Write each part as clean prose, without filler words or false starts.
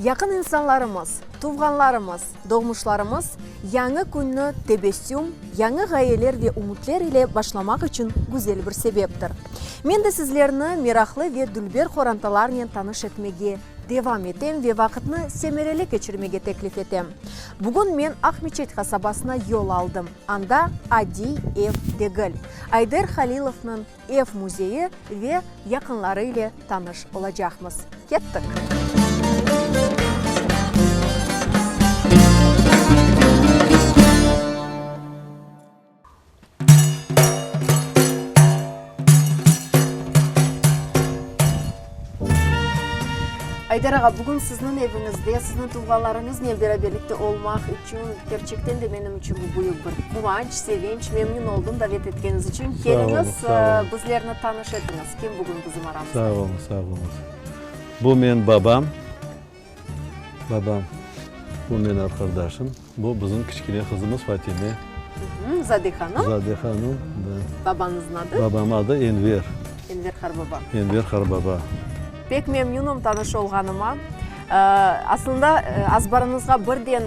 Yaqın insanlarımız, tuvğanlarımız, doğmuşlarımız yañı künni tebessüm, yañı ğayeler ve ümütler ile başlamaq içün güzel bir sebeptir. Men de sizlerni meraqlı ve dülber qorantalarnen tanış etmege devam etem ve vaqıtnı semereli keçirmege teklif etem. Bugün men Aqmeçet qasabasına yol aldım. Anda adiy ev degil, Ayder Halilovnıñ ev müzeyi ve yaqınları ile tanış olacaqmız. Kettik! Ayder ağa, bugün sizniñ eviñizde, sizniñ tuvğanlarıñıznen beraberlikte olmaq içün, kerçekten de menim içün bu büyük bir quvanç, sevinç. Memnün oldım davet etkeniñiz içün. Keliñiz, bizlerni tanış etiñiz. Kim bugün bizim aramızda? Sağ oluñ, sağ oluñız. Bu menim babam, babam, bu menim arqadaşım. Bu bizim kiçkene qızımız Fatime. Zade hanım. Zade hanım, da. Babañıznıñ adı? Babam adı Enver. Enver Harbaba. Enver Harbaba. Pek memnünim tanış olğanıma. Aslında, azbarıñızğa birden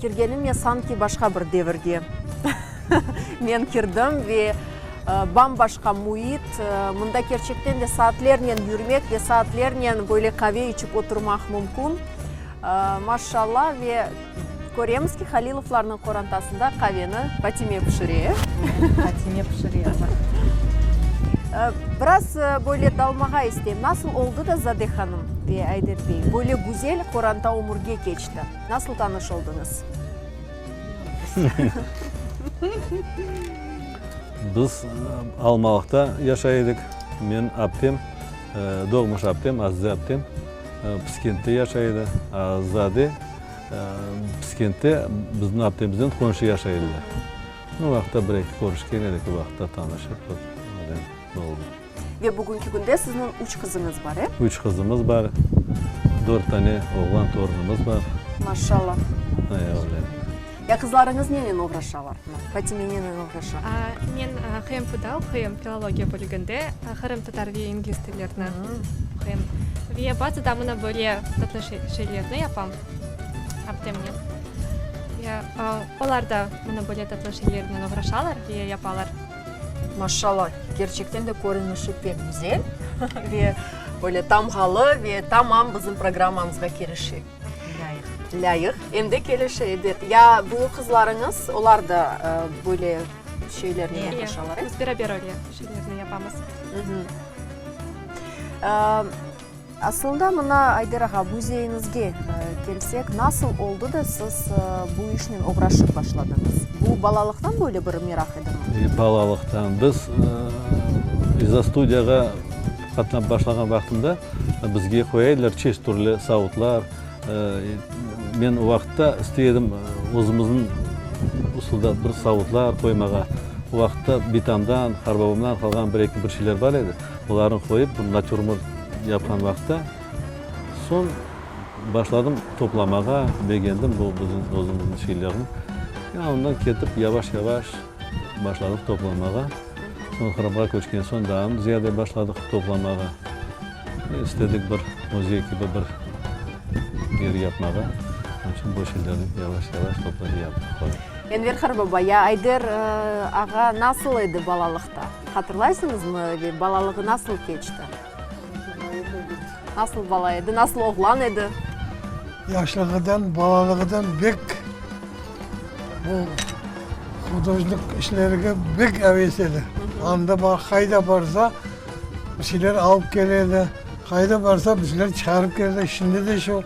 kirgenimle sanki başqa bir devirge men kirdim ve bam-başqa müit. Mında kerçekten de saatlernen yürmek ve saatlernen böyle qave içip oturmaq mümkün. Maşşalla, ve köremiz ki, Halilovlarnıñ qorantasında qaveni Fatime pişire. Fatime pişire. Biraz böyle dalmağa isteyim. Nasıl oldı da Zade hanım ve Ayder bey böyle güzel qoranta ömürge keçti? Nasıl tanış oldıñız? Biz Almalıqta yaşay edik. Men aptem, doğmuş aptem, Azize aptem. Pskentte yaşay edi. Zade Pskentte bizim aptemizden qonşu yaşay ediler. O vaqıtta bir-eki körüşken edik, o vaqıtta tanışıp, öyle oldı. Ve bugünki künde sizniñ üç qızıñız bar, e? Üç qızımız bar, dört tane oğlan torunımız bar. Maşallah. Öyle. Ya qızlarıñız nenen oğraşalar? Fatime nenen oğraşa? Men HMPda oquyım, filologiya bölüginde, qırımtatar ve ingliz tillerini oquyım. Ve bazıda mına böyle tatlı şeylerni yapam aptemnen. Ve olar da mına böyle tatlı şeylernen oğraşalar ve yapalar. Maşallah, kerçekten de körünişi pek güzel ve böyle tamğalı ve tamam bizim programmamızğa kelişe. Lâyıq. Lâyıq, em de kelişe, ebet. Ya büyük qızlarıñız, olar da böyle şeylernen oğraşalar, e? Biz beraber öyle şeylerni yapamız. Aslında, mına, Ayder ağa, müzeyiñizge kelsek, nasıl oldı da siz bu işnen oğraşıp başladıñız? Bu balalıqtan böyle bir meraq edimi? Balalıqtan. Biz izostudiyağa qatnap başlağan vaqtımda bizge qoya ediler çeşit türlü savutlar. Men o vaqıtta istey edim özümizniñ usulda bir savutlar qoymağa. O vaqıtta bitamdan, qarbabamdan qalğan bir-eki bir şeyler bar edi. Olarnı qoyıp bir natürmort yapqan vaqıtta soñ başladım toplamağa, begendim bu bizim özümizniñ şeylerni. Ya ondan ketip yavaş-yavaş başladıq toplamağa. Soñ Qırımğa köçken soñ daa ziyade başladıq toplamağa. İstedik bir müzey kibi bir yer yapmağa. Onıñ içün bu şeylerni yavaş-yavaş toplayıp yaptıq. Enver Harbaba, ya Ayder ağa nasıl edi balalıqta? Hatırlaysıñızmı ve balalığı nasıl keçti? Nasıl bala edi, nasıl oğlan edi? Yaşlığıdan, balalığıdan bek bu hudojnik işlerge bek aves edi. Anda bar, qayda barsa, bir şeyler alıp kele edi, qayda barsa, bir şeyler çıqarıp kele edi. Şimdi de şu.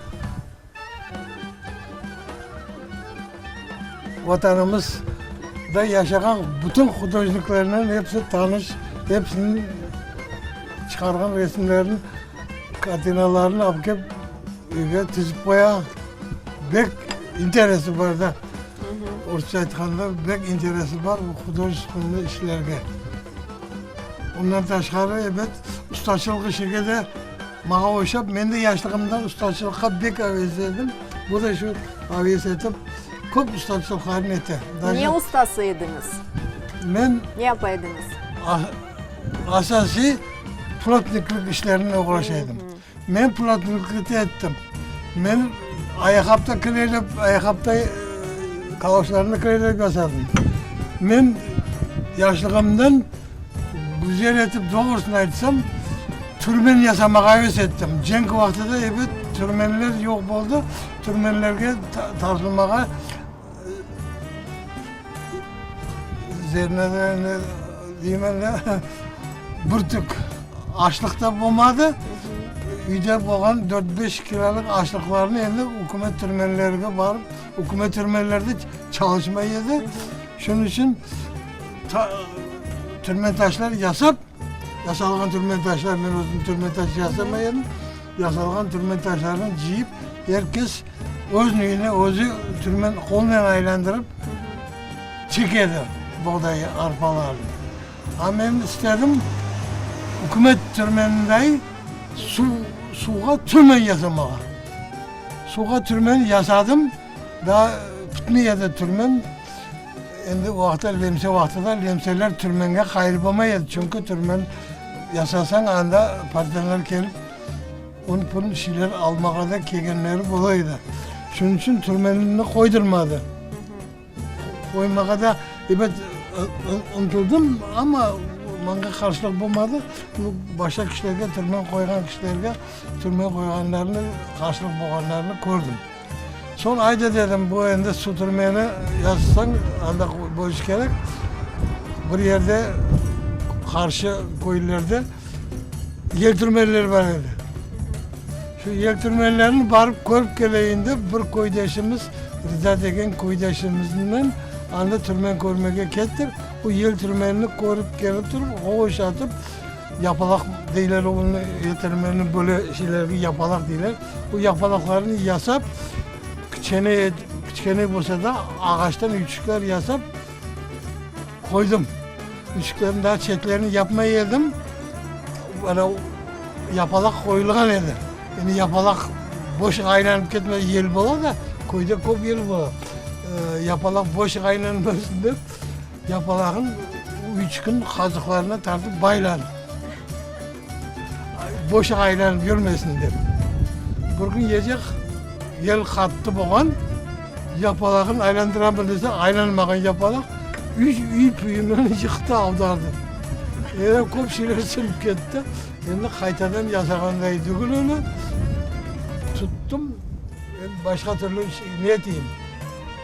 Vatanımızda yaşağan bütün hudojniklernen episi tanış, episiniñ çıqarğan resimlerini, kartinalarını alıp kelip evge tizip qoya. Bek interesi bar da. Rusça aytqanda, bek interesi bar bu hudojestvenniy işlerge. Ondan tışqarı, ebet, ustaçılıq işige de Maña oşap, men de yaşlığımda ustaçılıqqa bek aves edim. Bu da şu aves etip, köp ustaçılıqlarnı ete. Ne ustası ediñiz? Men. Ne yapa ediñiz? Asasiy plotniklik işlerinen oğraşa edim. Men plotniklik ettim. Men. Ayaqqapta kireylep, ayaqqapta kaloşlarnı kireylep yasadım. Men yaşlığımdan güzel etip doğrusını aytsam, türmen yasamağa aves ettim. Cenk vaqtında ebet türmenler yoq boldı, türmenlerge tartılmağa zerine deymen de, bir tük aşlıq da bolmadı. Üyde bolğan dört-beş kilolıq aşlıqlarnı endi ükümet türmenlerge barıp, ükümet türmenlerde çalışmay edi. Şunıñ içün türmen taşlar yasap, yasalğan türmen taşlar, men özüm türmen taş yasamay edim, Yasalğan türmen taşlarını cıyıp, er kes öz üyüne özü türmen qolnen aylandırıp çeke edi boğday arpalarını. A men istedim ükümet türmeninday suv, suvğa türmen yasamağa. Suvğa türmen yasadım, daa bitmey edi türmen. Endi o vaqıtta lemse vaqtında lemseler türmenge qayılıp olmay edi, çünki türmen yasasañ anda partizanlar kelip un-pun şeyler almağa da kelgenleri bola edi. Şunıñ içün türmenni qoydurmadı. Qoymağa da ebet ıntıldım, amma maña qarşılıq bolmadı. Başqa kişilerge, türmen qoyğan kişilerge türmen qoyğanlarını, qarşılıq bolğanlarını kördim. Soñ ayda dedim, bu endi su türmeni yazsañ, anda boyuş kerek. Bir yerde qarşı köylerde yel türmeliler bar edi. Şu yel türmelilerini barıp körip keleyin dep, bir köydeşimiz, Riza degen köydeşimiznen anda türmen körmege kettik. O yel türmenini körip kelip turıp, hoş atıp, Yapalaq deyler onı, yetermeni böyle şeylerge yapalaq deyler. Bu yapalaqlarnı yasap, kiçkene, kiçkene bolsa da ağaçtan üyçükler yasap qoydım. Üyçüklerniñ daa çetlerini yapmay edim, böyle yapalaq qoyulğan edi. Endi yapalaq boş aylanıp ketmez, yel bola da, köyde köp yel bola. Yapalaq boş aylanmasın dep, Yapalağın üç kün qazıqlarına tartıp bayladı. Boş aylanıp yürmesin dep. Bir kün gece yel qattı bolğan, yapalağın aylandıramın dese, aylanmağan yapalaq üç üy püyümini yıqtı, avdardı. Endi köp şeyler sınıp ketti. Endi qaytadan yasağanday tügül onı. Tuttım, endi başqa türlü ne eteyim.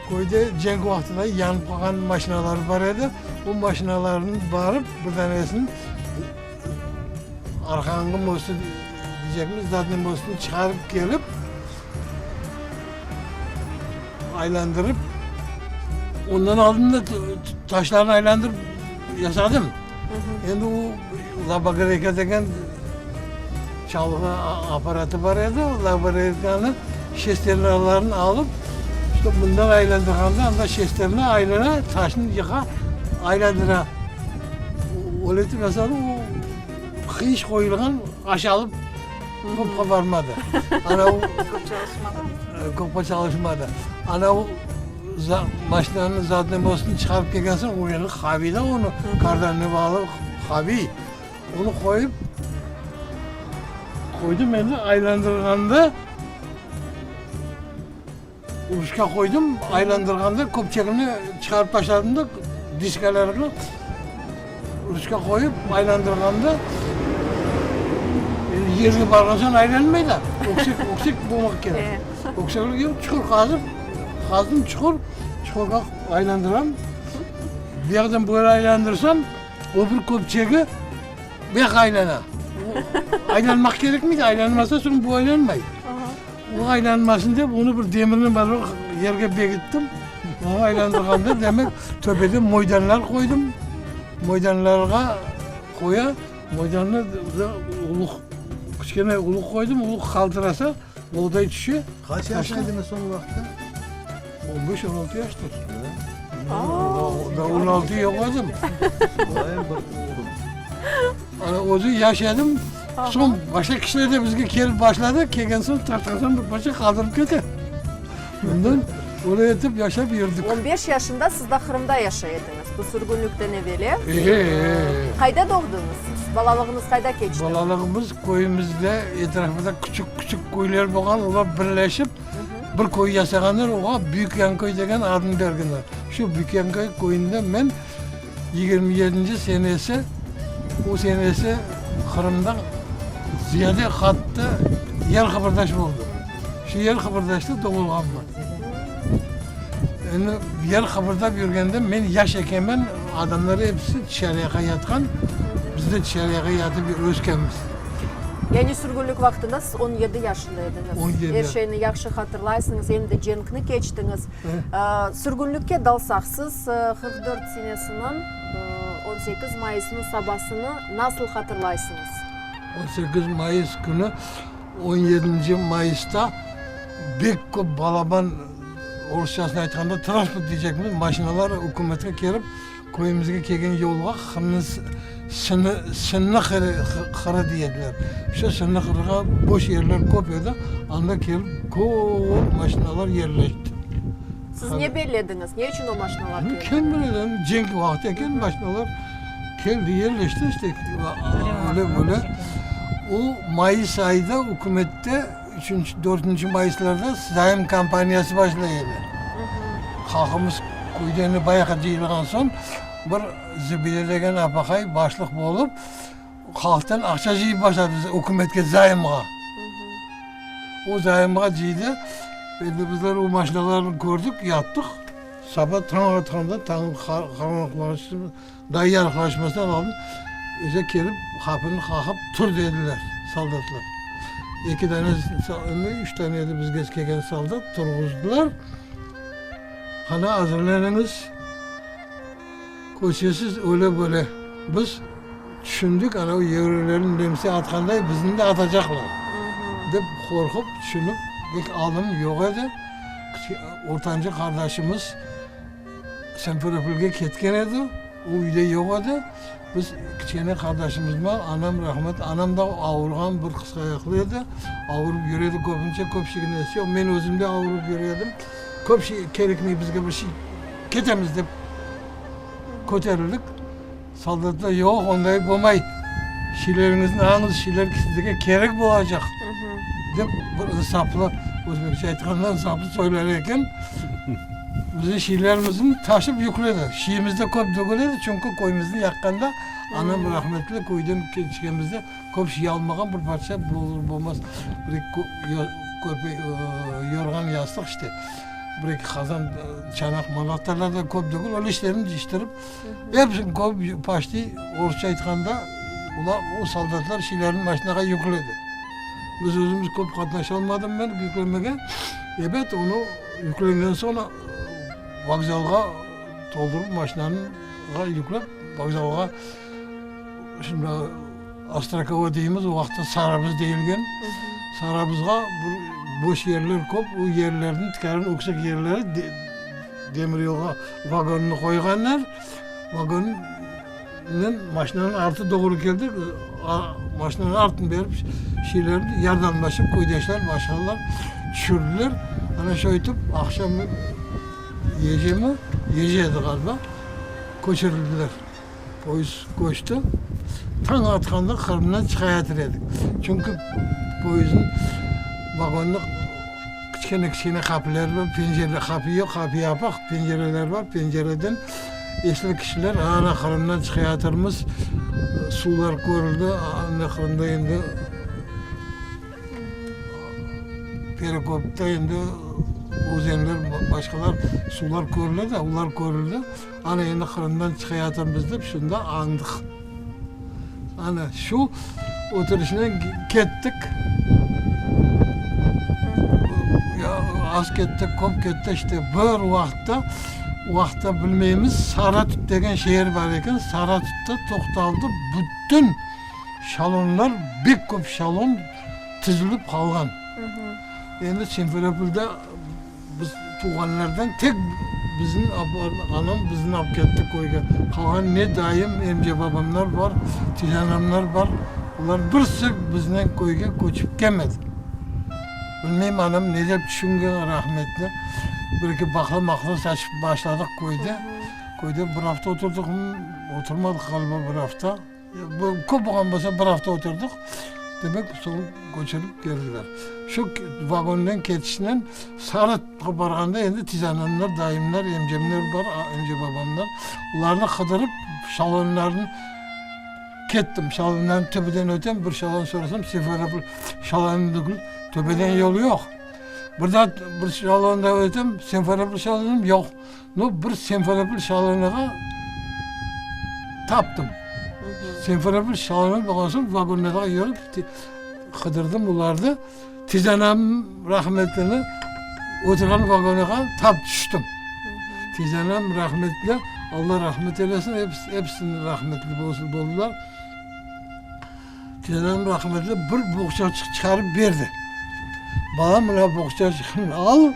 Köyde cenk vaqtında yanıp qalğan maşinalar bar edi. O maşinalarnıñ barıp bir danesiniñ arqanğı mostı deycekmiz, zadniy mostını çıqarıp kelip, aylandırıp, ondan aldın da taşlarnı aylandırıp yasadım. Endi o labogareyka degen çalğı apparatı bar edi, o labogareykanı şesternalarını alıp, işte bundan aylandırğanda anda şesterna aylana, taşnı yıqa, aylandıra. Öyle etip yasadı, o qıyış qoyulğan aşalıp köpke barmadı. Ana o Köp çalışmadı. Köpke çalışmadı. Ana o Maşinanıñ zadnıy mostını çıqarıp kelgen soñ, o endi qaviy da onı, kardanına bağlı qaviy. Onı qoyıp, qoydım endi, aylandırğanda, ruçka qoydım, aylandırğanda köpçegini çıqarıp taşladım da, diskalarını ruçka qoyıp aylandırğanda, endi yerge barğan soñ aylanmay da, öksek, öksek bolmaq kerek. Öksek, çuqur qazıp, Qazdım çuqur, çuqurğa aylandıram. Bu yaqtan böyle aylandırsam, o bir köpçegi bu yaqqa aylana. Aylanmaq kerekmeydi, aylanmasa soñ bu aylanmay. O aylanmasın dep, onı bir demirnen beraber yerge bekittim. Onı aylandırğanda, demek, töpede moydanlar qoydım. Moydanlarğa qoya, moydannı uluq, kiçkene uluq qoydım, uluq qaltırasa, Boğday tüşe. Qaç yaş ediñiz o vaqıtta? On beş, on altı yaştır. Daa on altı yoq edim. Ana özü yaş edim. Soñ başqa kişiler de bizge kelip başladı. Kelgen soñ tartqandan bir parça qaldırıp kete. Ondan öyle etip yaşap yürdik. On beş yaşında siz da Qırımda yaşay ediñiz, bu sürgünlikten evel, e? E-e-e. Qayda doğdıñız siz? Balalığıñız qayda keçti? Balalığımız köyümizde, etrafında küçük-küçük köyler bolğan, olar birleşip. Bir köy yasağanlar, oña Büyük Yanköy degen adını bergenler. Şu Büyük Yanköy köyünde men 27-nci senesi, o senesi Qırımda ziyade qattı yer qıbırdaş oldı. Şu yer qıbırdaşta doğulğanman. Endi yer qıbırdap yürgende men yaş ekenmen, adamlar episi tışarıyaqa yatqan, biz de tışarıyaqa yatıp öskenmiz. Yani sürgünlik vaqtında siz 17 yaşında ediñiz. 17. Er şeyni yahşı hatırlaysıñız, em de cenkni keçtiñiz. Sürgünlikke dalsaq, siz 44 senesiniñ 18 mayısınıñ sabasını nasıl hatırlaysıñız? 18 mayıs künü On yedinci mayısta bek köp balaban, orusçasını aytqanda, transport deycekmiz, maşinalar ükümetke kelip, köyümizge kelgen yolğa Qırımnıñ Sınlı qırı dey ediler. Şu Sınlı qırığa boş yerler köp edi, anda kelip köp maşinalar yerleşti. Siz ne bellediñiz? Ne içün o maşinalar keldi? Kim bilir, endi cenk vaqtı eken, maşinalar keldi, yerleşti işte, öyle böyle. O mayıs ayda ükümette üçünci, dörtünci mayıslarda zayım kampaniyası başlay edi. Halqımız köyde endi bayağı cıyılğan soñ, bir Zibide degen apaqay başlıq bolıp, halqtan aqça cıyıp başladı ükümetke zayımğa. O zayımğa cıydı. Endi bizler o maşinalarnı kördik, yattıq. Saba tañ atqanda, tañ qaranlıqlaştı, daa yarıqlaşmasdan aldın bize kelip qapını qaqıp, tur dediler soldatlar. Eki dane, üç dane edi bizge kelgen soldat, turğuzdılar. Qana, azırlanıñız. Köşesiz öyle böyle. Biz tüşündik, ana o yevreylerniñ nemse atqanday bizni de atacaqlar, dep qorqıp, tüşünip, pek alım yoq edi. Ortancı qardaşımız Simferopolge ketken edi, o üyde yoq edi. Biz kiçkene qardaşımızman, anam rahmet, anam da avurğan bir qısqa ayaqlı edi, avurıp yüre edi köpünce, köp şeyge nesi yoq. Men özüm de avurıp yüre edim. Köp şey kerekmey bizge bir şey. Ketemiz dep köterildik. Soldatlar, yoq, onday bolmay, şileriñizni alıñız, şiler sizge kerek bolacaq, dep bir insaflı, özbekçe aytqanda, insaflı söyler eken. Bizim şilerimizni taşıp yükledi. Şiimiz de köp degil edi, çünki köyimizni yaqqanda anam rahmetli köyden keçkenimizde köp şiy almağan, bir parça bolur-bolmaz bir eki körpe, yorğan, yastıq işte. Bir-eki qazan, çanaq, manaqtarlar da köp degil, öyle işlerni cıyıştırıp, episini köp, paçti, orusça aytqanda, olar, o soldatlar şeylerni maşinağa yükledi. Biz özümiz köp qatnaşalmadım men yüklemege. Ebet, onı yüklengen soñ vokzalğa toldurıp, maşinağa yüklep, vokzalğa, şimdi Ostrakovo deymiz, o vaqıtta Sarabuz deyilgen. Sarabuzğa bir boş yerler köp, o yerlerniñ tikaran yüksek yerleri demiryolğa vagonnı qoyğanlar. Vagonnen maşinanıñ artı doğru keldik, maşinanıñ artın berip şeylerni yardamlaşıp köydeşler, başqalar tüşürdiler. Ana şöyle etip aqşam gecemi, gece edi ğaliba, köçürildiler. Poyezd köçti. Tañ atqanda Qırımdan çıqayatır edik. Çünki poyezdniñ vagonında kiçkene-kiçkene qapiler bar, pencere, qapi yoq, qapi yapıq, pencereler bar, pencereden esli kişiler, ana, Qırımdan çıqayatırmız, suvlar körüldi, anda Qırımda endi Perekopta endi özenler, başqalar suvlar körüle de, olar körüldi. Ana endi Qırımdan çıqayatırmız dep şunda añdıq. Ana şu oturışnen kettik. Az kettik, köp kettik, işte bir vaqıtta, vaqıtta bilmeymiz, Saratut degen şeer bar eken, Saratutta toqtaldı bütün şalonlar, bek köp şalon tizilip qalğan. Endi Simferopolda Biz tuvğanlardan tek bizni anam bizni alıp ketti köyge. Qalğan ne dayım, emce babamlar bar, tizanamlar bar, olar birisi biznen köyge köçip kelmedi. Bilmeyim anam ne dep tüşüngen rahmetli. Bir-eki baqla-maqla saçıp başladıq köyde. Köyde bir afta oturdıqmı, oturmadıq ğaliba bir afta. Köp olğan bolsa bir afta oturdıq. Demek, soñ köçürip keldiler. Şu vagonnen ketişnen Sarıtqa barğanda endi tizanamlar, dayımlar, emcemler bar, emce babamlar. Olarnı qıdırıp, şalonlarnı kettim. Şalonlarnıñ tübüden ötem, bir şalon sorasam, Simferopol şalonı degil, töpeden yol yoq. Bir daa bir şalonda ötem, Simferopol şalonım yoq. No, bir Simferopol şalonığa taptım. Simferopol şalonı bolğan soñ, vagonlarğa yürip, qıdırdım olarnı. Tizanam rahmetlini oturğan vagonığa tap tüştim. Tizanam rahmetli, Alla rahmet eylesin, episini rahmetli boldular. Tizanam rahmetli bir boğçaçıq çıqarıp berdi. Balam, mına boğçaçıqnı al.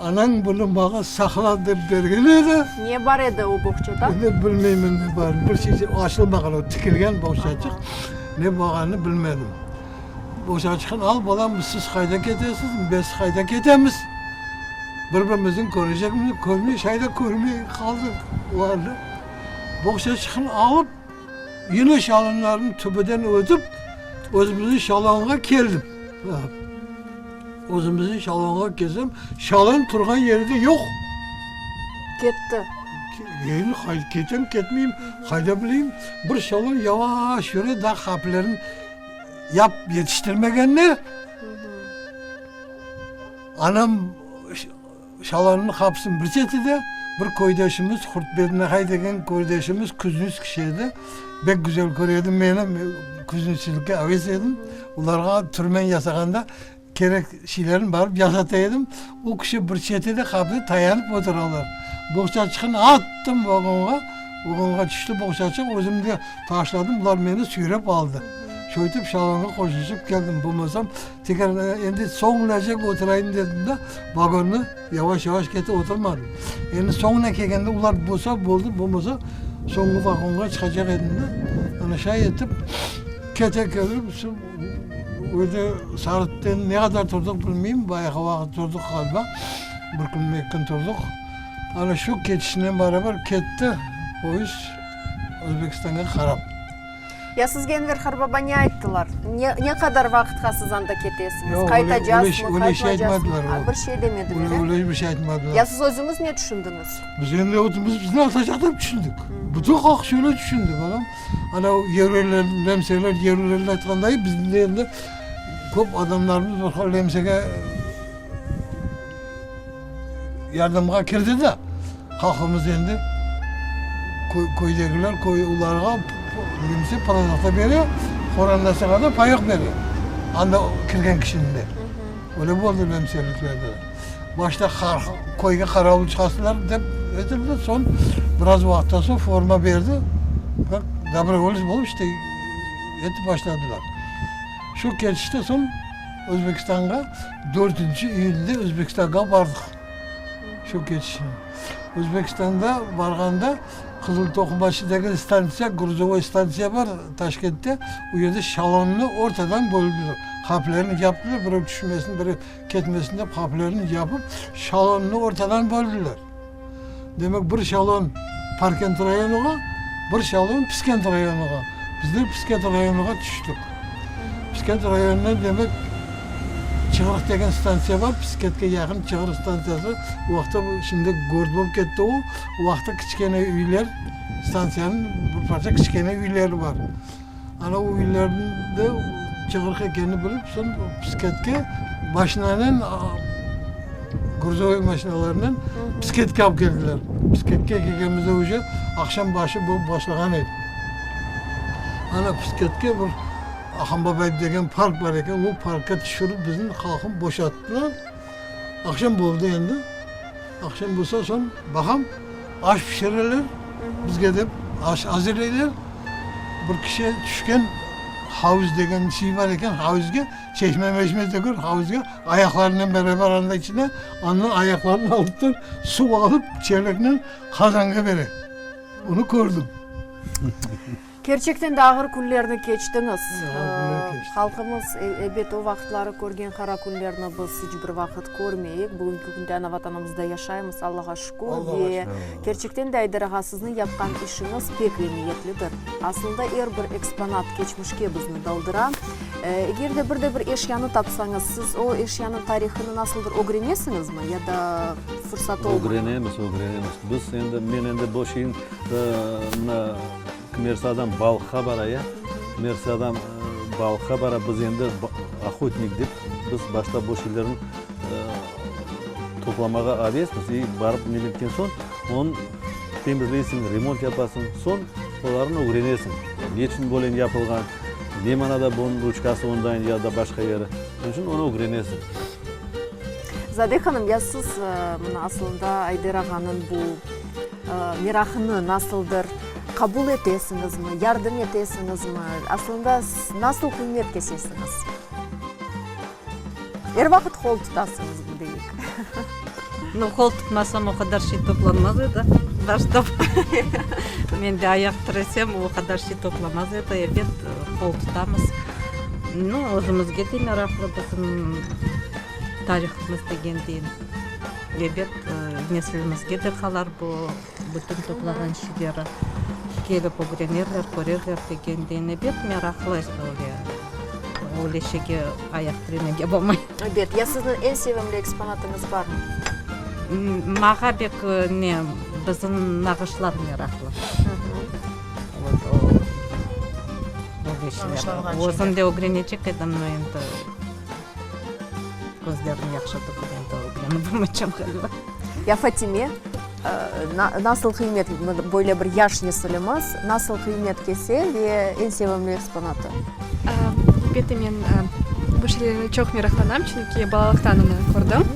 Anañ bunı maña saqla dep bergen edi. Ne bar edi o boğçada? Endi bilmeymen ne bar. Bir şey açılmağan o, tikilgen boğçaçıq. Ne bolğanını bilmedim. Boğçaçıqnı al, balam, siz qayda ketesiz, biz qayda ketemiz? Bir-birimizniñ körecekmiz, körmey, şay da körmey qaldıq olarnı. Boğçaçıqnı alıp, yine şalınlarnıñ tübüden ötip, özümizniñ şalonğa keldim. Özümizniñ şalonğa kelsem, şalon turğan yeri de yoq. Ketti. Endi ketem, ketmeyim, qayda bileyim. Bir şalon yavaş yüre, daa qapılarını yap yetiştirmegenler. Anam Şalannıñ qapısınıñ bir çetide bir köydeşimiz, Qurtbedin ahay degen köydeşimiz küznüs kişi edi. Bek güzel köre edi meni, men küznüsçilikke aves edim. Olarğa türmen yasağanda kerek şeylerni barıp yasata edim. O kişi bir çetide qapıda tayanıp oturalar. Boğçaçıqnı attım vagonğa, vagonğa tüşti boğçaçıq, özüm de taşladım, bular meni süyrep aldı. Şöytip şalanğa qoşuşıp keldim. Bolmasam, Tekrar endi soñunacek oturayım dedim de, vagonnı yavaş-yavaş ketip oturmadım. Endi soñuna kelgende olar bolsa boldı, bolmasa soñki vagonğa çıqacaq edim de. Ana şay etip kete kelip şu öyle Sarıtten ne qadar turdıq bilmeyim, bayağı vaqıt turdıq ğaliba, bir kün, eki kün turdıq. Ana şu ketişinen beraber ketti poyezd Özbekistanğa qarap. Ya sizge Enver Harbaba ne ayttılar? Ne, ne qadar vaqıtqa siz anda ketesiñiz? Qaytacasmı, qaytmaycasmı? Bir şey demediler, e? Öyle bir şey aytmadılar. Ya siz özüñiz ne tüşündiñiz? Biz endi özümiz bizni atacaq dep tüşündik. Bütün halq şöyle tüşündi, balam. Ana yevreyler, lemseler, yevreylerniñ aytqanday, bizim de endi köp adamlarımız bir lemsege yardımğa kirdi de, halqımız endi köydegiler köy olarğa nemse produkta bere, qorantasına da payok bere, anda kirgen kişini de. Öyle boldı nemseliklerde de. Başta köyge qaravul çıqasılar dep etildi, soñ biraz vaqıttan soñ forma berdi, dobrovolets bolıp işte etip başladılar. Şu ketişte soñ Özbekistanğa dörtünci iyülde Özbekistanğa bardıq. Şu ketişnen. Özbekistanda barğanda Qızıl Toqmaçı degen stantsiya, gruzovoy stantsiya bar Taşkentte, o yerde şalonnı ortadan böldüler. Qapılarını yaptılar, birev tüşmesin, birev ketmesin dep qapılarını yapıp, şalonnı ortadan böldüler. Demek, bir şalon Parkent rayonığa, bir şalon Piskent rayonığa. Bizler Piskent rayonığa tüştik. Piskent rayonına, demek, Çığırıq degen stantsiya bar, Piskentke yaqın Çığırıq stantsiyası. O vaqıtta şimdi gorod bolıp ketti o. O vaqıtta kiçkene üyler, stantsiyanıñ bir parça kiçkene üyleri bar. Ana o üylerde Çığırıq ekenini bilip, soñ Piskentke maşinanen, gruzovoy maşinalarnen Piskentke alıp keldiler. Piskentke kelgenimizde uje aqşam başı bolıp başlağan edi. Ana Piskentke bir Ahan-Babay degen park bar eken, o parkka tüşürip bizni halqım boşattılar. Aqşam boldı endi. Aqşam bolsa soñ baqam, aş pişireler, bizge dep aş azırlaylar. Bir kişi tüşken, havuz degen şey bar eken, havuzge, çeşme-meşme degil, havuzge ayaqlarınen beraber anda içine, andan ayaqlarını alıp suv alıp çeleknen qazanğa bere. Onı kördim. Kerçekten de ağır künlerni keçtiñiz. Ağır künler keçtik. Halqımız, ebet, o vaqıtları körgen qara künlerni biz iç bir vaqıt körmeyik. Bugünki künde ana Vatanımızda yaşaymız, Allağa şükür. Ve kerçekten de, Ayder ağa, sizniñ yapqan işiñiz pek emiyetlidir. Aslında er bir eksponat keçmişke bizni daldıra. Eger de bir de bir eşyanı tapsañız, siz o eşyanıñ tarihını nasıldır ögrenesiñizmi ya da fırsat olmay? Ögrenemiz, ögrenemiz. Biz endi, men endi bu şeyin, mına, kimersi adam balıqqa bara ya, kimersi adam balıqqa bara, biz endi ohotnik dep, biz başta bu şeylerni toplamağa avesmiz i barıp ne bitken soñ, onı temizleysiñ, remont yapasıñ, soñ olarnı ögrenesiñ, ne içün böyle yapılğan, ne manada bunıñ ruçkası ondayın ya da başqa yeri, onıñ içün onı ögrenesiñ. Zade hanım, ya siz mına asılında Ayder ağanıñ bu meraqını nasıldır qabul etesiñizmi, yardım etesiñizmi, asılında nasıl qıymet kesesiñiz? Er vaqıt qol tutasıñızmı deyik? Nu, qol tutmasam o qadar şey toplanmaz edi başta. Men de ayaq tiresem o qadar şey toplamaz edi. Ebet, qol tutamız. Nu, özümizge de meraqlı bizim tarihımız degen deyin. Ebet, neslimizge de qalar bu bütün toplağan şeyleri. Kelip ögrenerler, körerler degen deyin. Ebet, meraqlı öyle. Öyle şeyge ayaq tiremege bolmay. Ebet. Ya sizniñ eñ sevimli eksponatıñız barmı? Maña bek ne, bizim nağışlar meraqlı. Vot o, öyle şeyler. Özüm de ögrenecek edim, no endi közlerim yahşı tügül, endi ögrenip olmaycam ğaliba. Ya Fatime, nasıl qıymet, böyle bir yaş nesilimiz nasıl qıymet kese ve eñ sevimli eksponatı? Elbette, men bu şeylerge çoq meraqlanam, çünki balalıqtan onı kördim.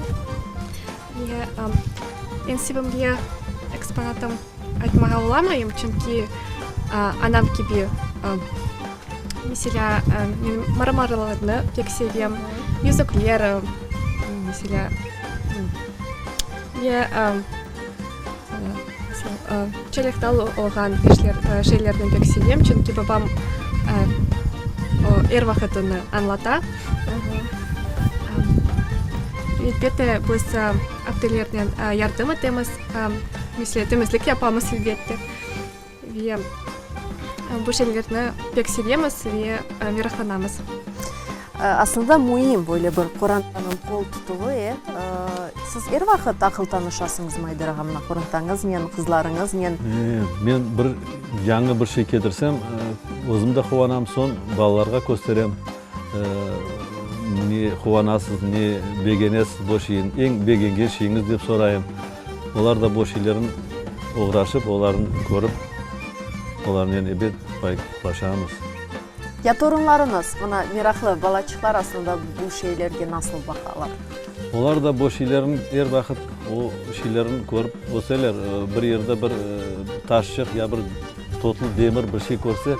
Ve eñ sevimli eksponatım aytmağa olamayım, çünki anam kibi, meselâ, men marmaralarnı pek sevem, yüzükler, meselâ. Ve çeliktal olğan işler, şeylerni pek sevem, çünki babam o er vaqıt onı añlata. Elbette, biz aptelernen yardım etemiz, mesele, temizlik yapamız, elbette. Ve bu şeylerni pek sevemiz ve meraqlanamız. Aslında müim böyle bir qorantanıñ qol tutuvı, e? Siz er vaqıt aqıl tanışasıñızmı Ayder ağa, mına qorantañıznen, qızlarıñıznen? Men bir yañı bir şey ketirsem, özüm de quvanam, soñ balalarğa kösterem. Ne quvanasız, ne begenesiz bu şeyni, eñ begengen şeyiñiz dep sorayım. Olar da bu şeylernen oğraşıp, olarnı körip, olarnen ebet paylaşamız. Ya torunlarıñız, mına meraqlı, balaçıqlar aslında bu şeylerge nasıl baqalar? Olar da bu şeylerni er vaqıt o şeylerni körip öseler. Bir yerde bir taşçıq ya bir totlu demir bir şey körse,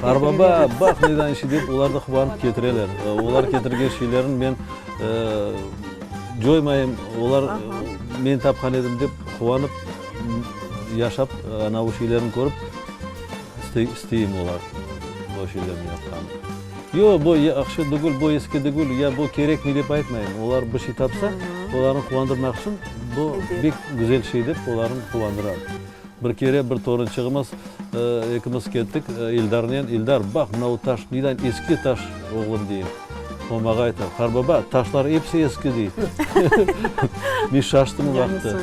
Qarbaba, baq nedan şey dep, olar da quvanıp ketireler. Olar ketirgen şeylerni men coymayım, olar men tapqan edim dep quvanıp yaşap, ana o şeylerni körip isteyim olar bu şeylerni yapqanı. Yoq, bu yahşı degil, bu eski degil, ya bu kerekmey dep aytmayım. Olar bir şey tapsa, olarnı quvandırmaq içün bu pek güzel şey dep olarnı quvandıram. Bir kere bir torunçığımız, ekimiz kettik İldarnen, İldar, baq, mına bu taş neydan eski taş, oğlum, deyim. O mağa ayta, Qarbaba, taşlar episi eski, dey. Men şaştım o vaqıtta.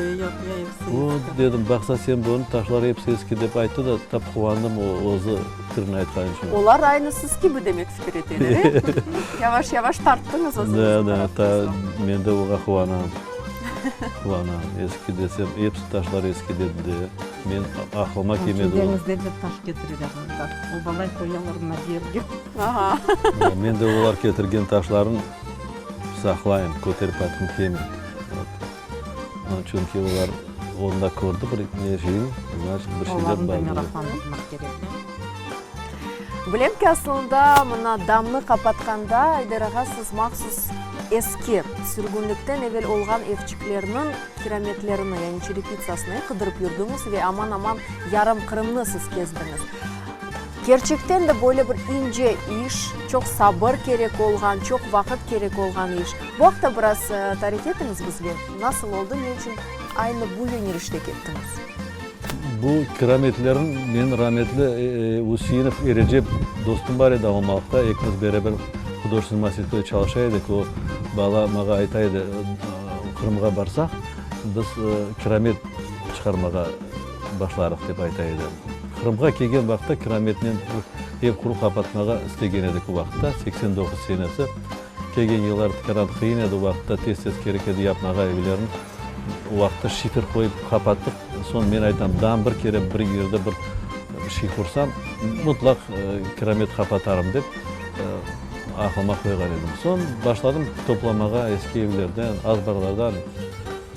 O, dedim, baqsa sen bunı, taşlar episi eski dep ayttı da, tap quvandım o özü fikrini aytqanı içün. Olar aynı siz kibi demek fikir eteler, e? Yavaş-yavaş tarttıñız özüñizni Da, da, ta, men de oğa quvanam. Quvanam. Eski desem, episi taşlar eski dedi de. Men aqlıma kelmedi o. Deñizden de taş ketireler mında. Obalay qoyalar mına bu yerge. Aha. Men de olar ketirgen taşlarnı saqlayım, köterip atqım kelmey. Çünki olar onda kördi bir ne şeyni, znaçit, bir şeyler bar. Olarnı da meraqlandırmaq kerek, ya. Bilem ki, aslında, mına damnı qapatqanda, Ayder ağa, siz mahsus eski, sürgünlikten evel olğan evçiklerniñ kirametlerini, yani çerepitsasını, qıdırıp yürdiñiz ve aman-aman yarım Qırımnı siz kezdiñiz. Kerçekten de böyle bir ince iş, çoq sabır kerek olğan, çoq vaqıt kerek olğan iş. Bu aqta biraz tarif etiñiz bizge, nasıl oldı, ne içün aynı bu yönelişte kettiñiz? Bu kirametlerniñ menim rametli Üseinov Erecep dostum bar edi Almalıqta, ekimiz beraber hudojestvenniy masterskoyda çalışa edik, o bala maña ayta edi, Qırımğa barsaq, biz kiramet çıqarmağa başlarıq, dep ayta edi. Qırımğa kelgen vaqıtta kirametnen bir ev qurup qapatmağa istegen edik o vaqıtta, 89 senesi. Kelgen yıllar tikaran qıyın edi, o vaqıtta tez-tez kerek edi yapmağa evlerni. O vaqıtta şifer qoyıp qapattıq. Soñ men aytam, daa bir kere bir yerde bir şey qursam, mutlaq kiramet qapatarım dep aqlıma qoyğan edim. Soñ başladım toplamağa eski evlerden, azbarlardan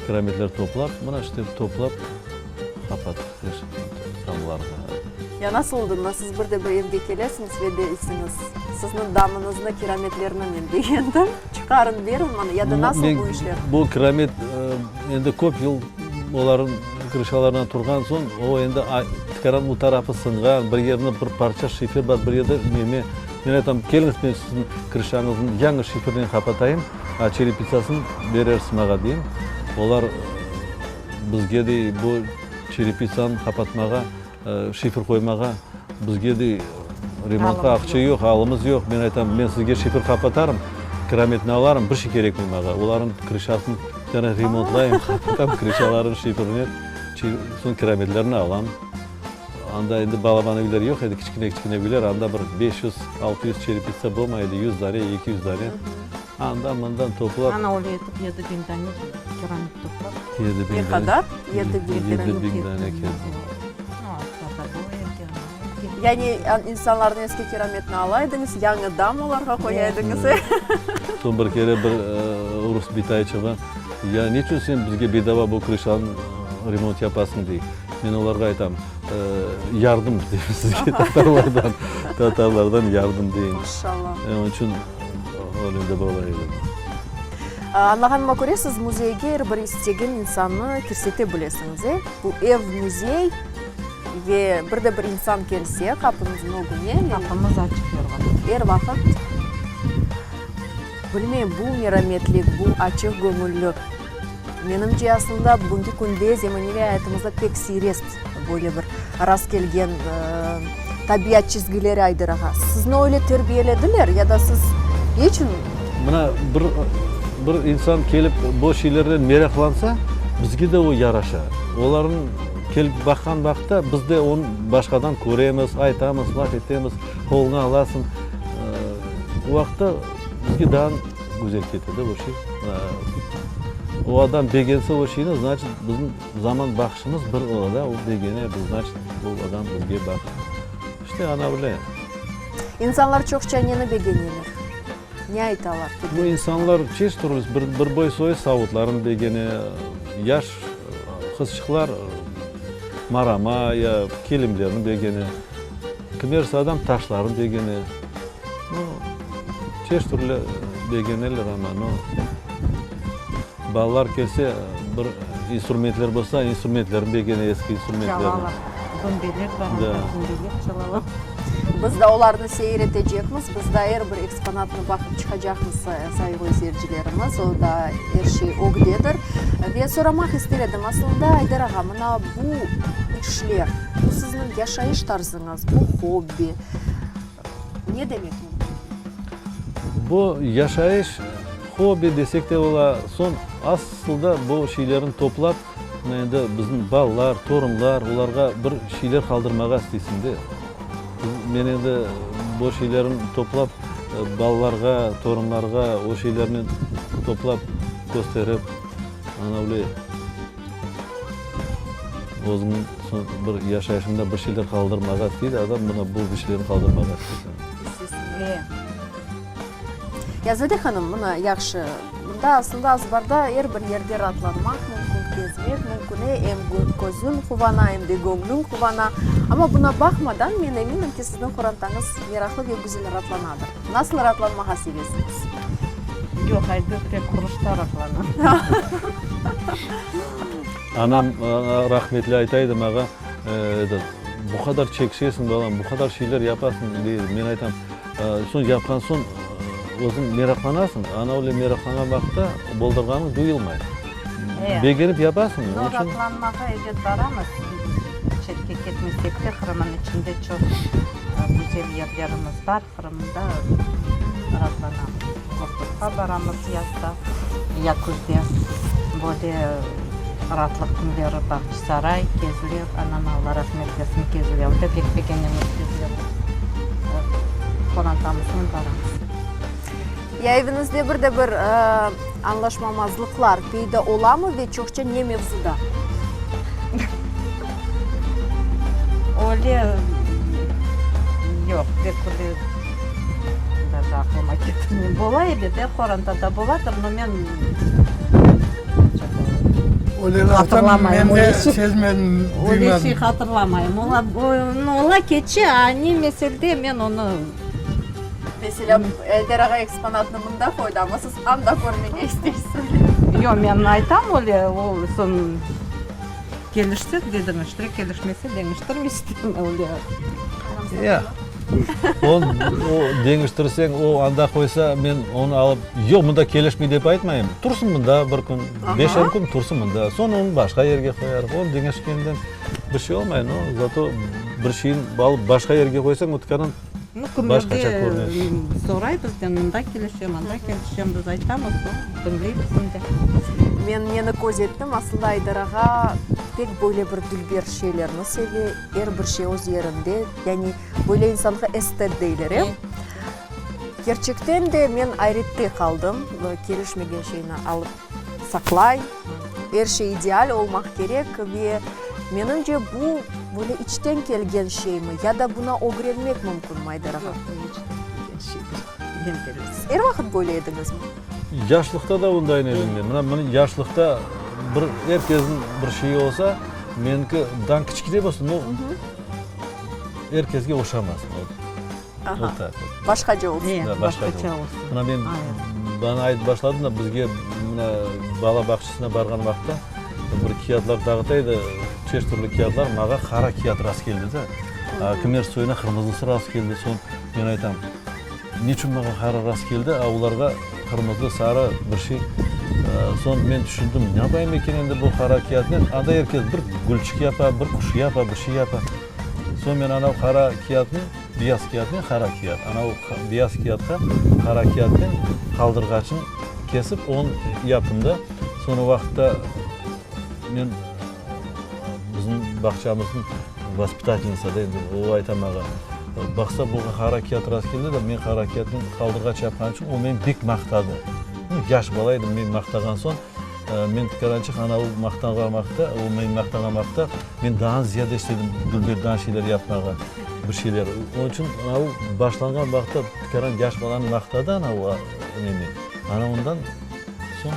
kirametler toplap, mına işte toplap qapattıq damlarnı. Ya nasıl oldı? Mına siz bir de bir evge kelesiñiz ve deysiñiz, sizniñ damıñıznı, kirametlerni men begendim, çıqarıñ, beriñ maña, ya da nasıl bu işler? Bu kiramet endi köp yıl olarnıñ krışalarında turğan soñ, o endi tikaran bu tarafı sınğan, bir yerinde bir parça şifer bar, bir yerde neme. Men aytam, keliñiz men siziñ krışañıznı yañı şifernen qapatayım, a çerepitsasını berersiz maña deyim. Olar bizge dey, bu çerepitsanı qapatmağa Şifr qoymağa bizge de remontqa aqça yoq, alımız yoq. Men aytam, men sizge şifr qapatarım, kirametni alarım, bir şey kerekmey maña. Olarnıñ krışasını kene remontlayım, qapatam krışalarını şifrnen, soñ kirametlerini alam. Anda endi balaban evler yoq edi, kiçkine-kiçkine evler, anda bir 500, 600 çerepitsa bolmay edi, 100 dane, 200 dane. Andan-mından toplap. Ana öyle etip 7000 dane keramit toplap. 7000 Ne dane. qadar? 7000 keramit. 7000 dane keldi. Yani insanlarnıñ eski kerametini ala ediñiz, yañı dam olarğa qoya ediñiz, e? Soñ bir kere bir rus bitayçığa, Ya neçün sen bizge bedava bu krışanı remont yapasıñ, dey. Men olarğa aytam, Yardım deyim sizge tatarlardan, tatarlardan yardım deyim. Maşallah. Onıñ içün öyle de ola edi. Añlağanıma köre, siz müzeyge er bir istegen insannı kirsete bilesiñiz, e? Bu ev müzey ve bir de bir insan kelse qapıñıznıñ ögüne, men. Qapımız açıq er vaqıt. Er vaqıt. Bilmeyim, bu merametlik, bu açıq göñüllik. Menimce, aslında, bugünki künde zemaneviy ayatımızda pek siyrest böyle bir rastkelgen tabiat çizgileri, Ayder ağa. Sizni öyle terbiyelediler ya da siz ne içün? Mına, bir, bir insan kelip bu şeylerden meraqlansa, bizge de o yaraşa. Olarnıñ kelip baqqan vaqıtta biz de onı başqadan köremiz, aytamız, laf etemiz, qoluna alasıñ. O vaqıtta bizge daa güzel kete de o şey. O adam begense o şeyni, znaçit, bizim zaman baqışımız bir ola da, o begene, biz, znaçit, bu adam bizge baq. İşte, ana öyle. İnsanlar çoqça neni begeneler? Ne aytalar? Bu insanlar çeşit türlü, bir, bir boy soyu savutlarını begene, yaş qızçıqlar marama ya kilimlerni begene, kimersi adam taşlarnı begene. Nu, çeşit türlü begeneler, amma, nu, balalar kelse, bir instrumentler bolsa, instrumentlerni begene, eski instrumentlerni. Çalalar, dumbelek bar, anda dumbelek çalalar. Biz da olarnı seyir etecekmiz, biz da er bir eksponatnı baqıp çıqacaqmız, sayğılı seyircilerimiz, o da er şey ögdedir. Ve soramaq ister edim, aslında, Ayder ağa, mına bu işler, bu sizniñ yaşayış tarzıñız, bu hobbi, Ne demek mümkün? Bu yaşayış, hobbi desek de ola. Soñ, asılda bu şeylerni toplap, mına endi bizim balalar, torunlar, olarğa bir şeyler qaldırmağa isteysiñ de. Men endi bu şeylerni toplap, balalarğa, torunlarğa o şeylerni toplap, kösterip, ana öyle özüñniñ soñ bir yaşayışıñda bir şeyler qaldırmağa istey de adam, mına bu işlerni qaldırmağa istey. E. Ya Zade hanım, mına yahşı, mında aslında azbarda er bir yerde raatlanmaq mümkün, kezmek mümkün, e, em közüñ quvana, em de göñlüñ quvana. Amma buna baqmadan, men eminim ki, sizniñ qorantañız meraqlı ve güzel raatlanadır. Nasıl raatlanmağa sevesiñiz? Yoq, Ayder tek quruşta raatlana. Anam rahmetli ayta edi maña, edet. Bu qadar çekişesiñ, balam, bu qadar şeyler yapasıñ, dey. Men aytam, soñ yapqan soñ özüñ meraqlanasıñ, ana öyle meraqlanğan vaqıtta boldurğanıñ duyulmay. Begenip yapasıñ. No, raatlanmağa ebet baramız. Çetke ketmesek de, Qırımnıñ içinde çoq güzel yerlerimiz bar. Qırımda raatlanamız. Otpuskqa baramız yazda ya küzde. Böyle raatlıq künleri Bağçasaray, Kezlev, anam Alla rahmet etsin, Kezlevde pek begenemiz Kezlevni. Qorantamıznen baramız. Ya eviñizde bir de bir añlaşmamazlıqlar peyda olamı ve çoqça ne mevzuda? Öyle yoq, pek öyle daje aqlıma ketirmeyim. Bola ebet, er qorantada boladır, no men Öyle laftan men de sezmedim, Öyle duymadım. şey hatırlamayım. Ola, ola keçe, a ne meselde men onı Meselâ, Ayder ağa eksponatnı mında qoydı, amma siz anda körmege isteysiz. Yoq, men aytam öyle, o soñ kelişse de deñiştire, kelişmese deñiştirmeysiz öyle. Yoq. O, o deñiştirseñ, o anda qoysa, men onı alıp, yoq, mında kelişmey dep aytmayım. Tursın mında bir kün, beş-on kün tursın mında. Soñ onı başqa yerge qoyarıq. Onı deñişkenden bir şey olmay, no, zato bir şeyni alıp başqa yerge qoysañ, o tükândan Nu, kimerde soray bizden, mında kelişem, anda kelişem, biz aytamız, o, diñley bizni de. Men neni köz ettim, aslında Aydar ağa pek böyle bir dülber şeylerni seve, er bir şey öz yerinde, yani böyle insanğa estet deyler, e? Kerçekten de men ayrette qaldım, kelişmegen şeyni alıp saqlay, er şey ideal olmaq kerek ve menimce bu böyle içten kelgen şeymi ya da buna ögrenmek mümkünmi, Aydar ağa? Yoq, bu içten kelgen şeydir, men bilesem. Er vaqıt böyle ediñizmi? Yaşlıqta da onday edim men. Mına, mına yaşlıqta bir er kesniñ bir şeyi olsa, menimki daa kiçkine bolsun, no, er kesge oşamaz. Aha. Başqaca olsun. E, başqaca olsun. Mına men bana aytıp başladım da, bizge mına bala bağçasına barğan vaqıtta bir kâğıtlar dağıta edi, çeşit türlü kâğıtlar, mağa qara kâğıt rast keldi de. Kimer soyuna qırmızısı rast keldi, soñ men aytam, neçün mağa qara rast keldi, a olarğa qırmızı, sarı bir şey. Soñ men tüşündim, ne yapayım eken endi bu qara kâğıtnen, anda er kes bir gülçik yapa, bir quş yapa, bir şey yapa. Soñ men anav qara kâğıtnı Beyaz kâğıtnen qara kâğıt. Ana o beyaz kâğıtqa qara kâğıtnen qaldırğaçın kesip, onı yaptım da. Soñ o vaqıtta men bizim bağçamıznıñ vaspitatelnitsa da endi, o ayta maña, baqsa buña qara kâğıt rast keldi de, men qara kâğıtnen qaldırğaç yapqan içün o meni bek maqtadı. Yaş bala edim, meni maqtağan soñ, men tikarançıq ana o maqtanğan vaqıtta, o meni maqtağan vaqıtta men daa ziyade istedim dülber daa şeyler yapmağa. Bir şeyler. Onıñ içün anav başlanğan vaqıtta tikaran yaş balanı maqtadı anav nemi. Ana ondan soñ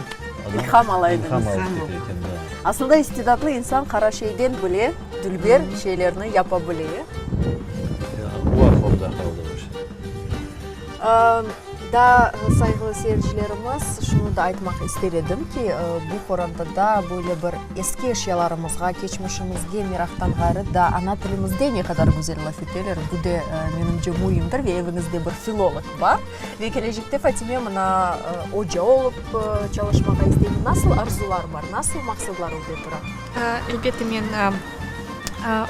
adam İlham ala ilham ediñiz. alıp kete eken, da. Aslında istidatlı insan qara şeyden bile dülber şeylerni yapa bile, e? Ya, o aqlımda qaldı o şey. Daa, sayğılı seyircilerimiz, şunı da aytmaq ister edim ki, bu qorantada böyle bir eski eşyalarımızğa, keçmişimizge meraqtan ğayrı, daa ana tilimizde ne qadar güzel laf eteler, bu de, menimce, müimdir ve eviñizde bir filolog bar. Ve kelecekte Fatime mına oca olıp çalışmağa isteymi? Nasıl arzular bar, nasıl maqsadlar ögde tura? Elbette, men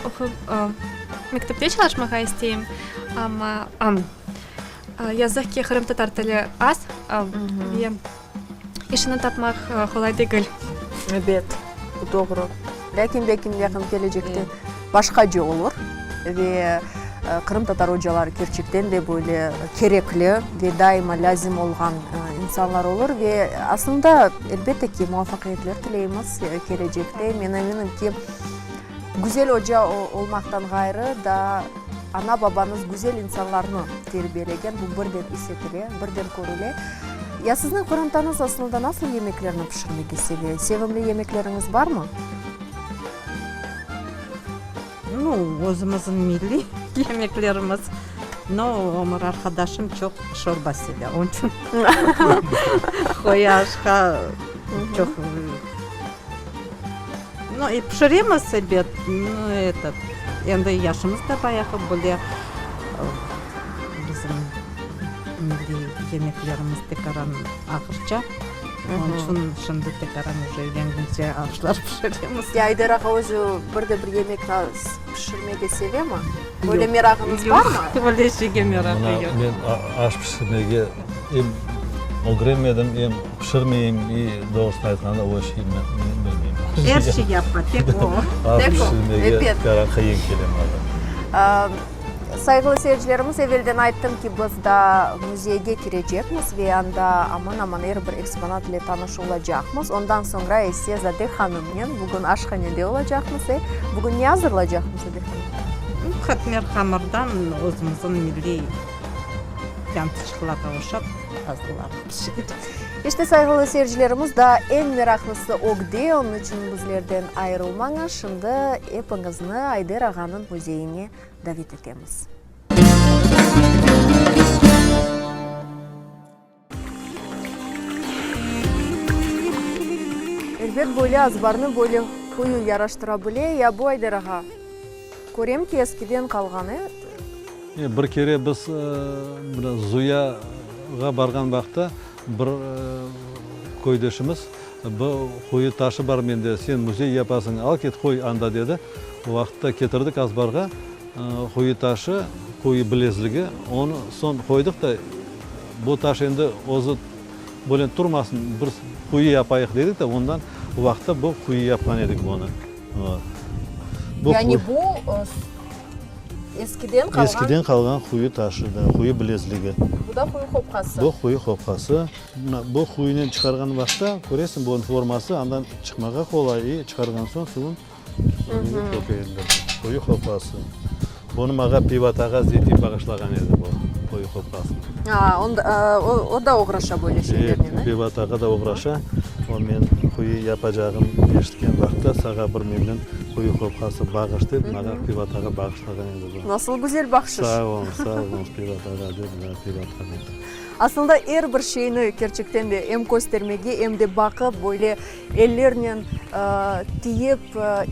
oqup, mektepte çalışmağa isteyim, amma Yazıq ki, qırımtatar tili az ve işini tapmaq qolay degil. Ebet, bu doğru. Lâkin belki yaqın kelecekte başqaca olur ve qırımtatar ocaları kerçekten de böyle kerekli ve daima lâzim olğan insanlar olur. Ve aslında, elbette ki, muvafaqiyetler tileymiz kelecekte. Men eminim ki, güzel oca olmaqtan ğayrı, daa Ana-babañız güzel insanlarnı terbiyelegen, bu birden is etile, birden körüle. Ya sizniñ qorantañız aslında nasıl yemeklerni pişirmege seve? Sevimli yemekleriñiz barmı? Nu, özümizniñ milliy yemeklerimiz. No, ömür arqadaşım çoq şorba seve, onıñ içün qoyu aşqa çoq. Nu, pişiremiz, ebet, nu, etot. Endi yaşımız da bayağı böyle bizim milliy yemeklerimiz tekaran ağırca. Onıñ içün şimdi tekaran uje yengilce aşlar pişiremiz. Ya Ayder ağa özü bir de bir yemek pişirmege sevemi? Böyle merağıñız barmı? Öyle şeyge merağım yoq. Men aş pişirmege em ögrenmedim, em pişirmeyim, i doğrusını aytqanda o şeyni bilmeyim. Er şey yapa, tek o. Aş pişirmege qıyın kele maña. Sayğılı seyircilerimiz, evelden ayttım ki, biz daa müzeyge kirecekmiz ve anda aman-aman er bir eksponat ile tanış olacaqmız. Ondan soñra ise Zade hanımnen bugün aşhanede olacaqmız. E, bugün ne azırlaycaqmız, Zade hanım? Katmer hamırdan özümizniñ milliy yantıçıqlarğa oşap azırlarmız. İşte, sayğılı seyircilerimiz, daa eñ meraqlısı ögde, onıñ içün bizlerden ayırılmañız. Şimdi epiñizni Ayder ağanıñ müzeyine davet etemiz. Elbet, böyle azbarnı böyle quyu yaraştıra bile. Ya bu, Ayder ağa, körem ki, eskiden qalğan, e? Bir kere biz Zuyağa barğan vaqıtta bir köydeşimiz, Bu quyu taşı bar mende, sen müzey yapasıñ, al ket qoy anda, dedi. O vaqıtta ketirdik azbarğa quyu taşı, quyu bilezligi, onı soñ qoydıq da, bu taş endi özü böyle turmasın, bir quyu yapayıq dedik de, ondan o vaqıtta bu quyu yapqan edik bunı. Yani bu eskiden qalğan. Eskiden qalğan quyu taşı da, quyu bilezligi. Bu da quyu hopqası. Bu quyu hopqası. Mına bu quyunen çıqarğan vaqıtta, köresiñ, bunıñ forması, andan çıqmağa qolay, i çıqarğan soñ suvun quyu hopqası. Bunı mağa Pivat ağa Zeti bağışlağan edi, bu quyu hopqasını. A, o da oğraşa böyle şeylernen, e? Pivat ağa da oğraşa. O men quyu yapacağım eşitken vaqıtta, sağa bir menden quyu hopqası bağış dep, mağa Pivat ağa bağışlağan edi bu. Nasıl güzel bahşış! Sağ oluñ, sağ oluñ, Pivat ağa, dep, Pivat ağa. Aslında er bir şeyni kerçekten de em köstermege, em de baqıp, böyle ellernen tiyip,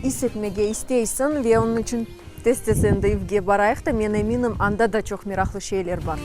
is etmege isteysiñ ve onıñ içün tez-tez endi evge barayıq da, men eminim, anda da çoq meraqlı şeyler bar.